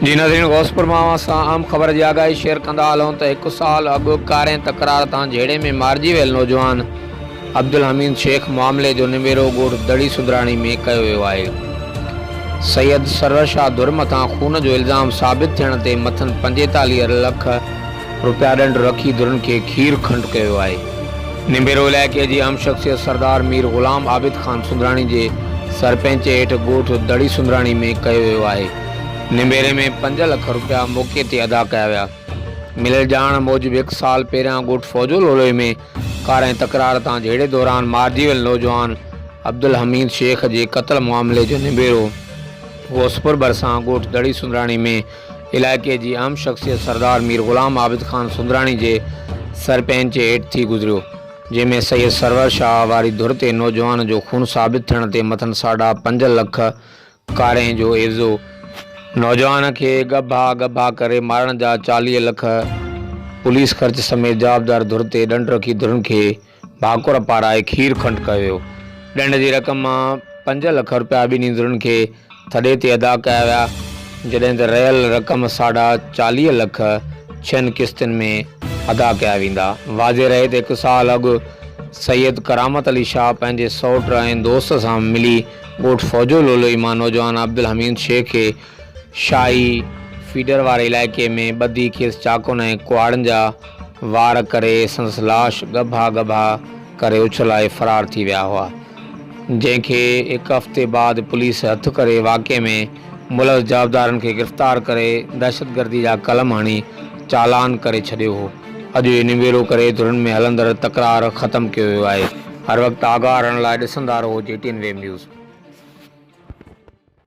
جي ناظرين غوثپور مان اوهان سان اهم خبر جي آگاهي شيئر ڪندا هلون ته هڪ سال اڳ ڪارين تڪرار تان جهيڙي ۾ مارجي ويل نوجوان عبدالحميد شيخ معاملي جو نبيرو ڳوٺ دڙي سندراڻي ۾ ڪيو ويو آهي. سيد سرور شاهه ڌر مٿان خون جو الزام ثابت ٿيڻ تي مٿن 45 لک رپيا ڏنڊ رکي ڌرين کي کير کنڊ ڪيو ويو آهي. نبيرو علائقي جي اهم شخصيت سردار مير غلام عابد خان سندراڻي جي سرپئنچي هيٺ ڳوٺ دڙي سندراڻي ۾ ڪيو ويو آهي. نبيري ۾ پنج لک رپيا موقعي تي ادا ڪيا ويا. مليل ڄاڻ موجب هڪ سال پهريان ڳوٺ فوجو لولوئي ۾ ڪارنهن تڪرار تان جهيڙي دوران مارجي ويل نوجوان عبدالحميد شيخ جي قتل معاملي جو نبيرو غوثپور ڀرسان ڳوٺ دڙي سندراڻي ۾ علائقي جي اهم شخصيت سردار مير غلام عابد خان سندراڻي جي سرپئنچي هيٺ ٿي گذريو جنهن ۾ سيد سرور شاهه واري ڌر تي نوجوان جو خون ثابت ٿيڻ تي مٿن ساڍا پنج لک ڪارنهن جو عيوضو نوجوان کي ڳڀا ڳڀا ڪري مارڻ جا 40 لک پوليس خرچ سميت جوابدار ڌر تي ڏنڊ رکي ڌرين کي ڀاڪر پارائي کير کنڊ ڪيو ويو. ڏنڊ جي رقم مان پنج لک رپيا ٻنهي ڌرين کي ٿڏي تي ادا ڪيا ويا، جڏهن ته رهيل رقم ساڍا 40 لک ڇهن قسطن ۾ ادا ڪيا ويندا. واضح رهي ته هڪ سال اڳ سيد ڪرامت علي شاهه پنهنجي سئوٽ ۽ دوست سان ملي ڳوٺ فوجو لولوئي مان نوجوان عبدالحميد شيخ کي شاهي فيڊر واري علائقي ۾ ٻڌي کيس چاقن ۽ ڪهاڙين جا وار ڪري سندس لاش ڳڀا ڳڀا ڪري اڇلائي فرار ٿي ويا هئا، جنهن کي هڪ هفتي بعد پوليس هٿ ڪري واقعي ۾ ملوث جوابدارن کي گرفتار ڪري دهشتگردي جا قلم هڻي چالان ڪري ڇڏيو هو. اڄ اهو نبيرو ڪري ڌرين ۾ هلندڙ تڪرار ختم ڪيو ويو آهي. هر وقت آگاهه رهڻ لاء ڏسندا رهو جي ٽي اين ويب نيوز.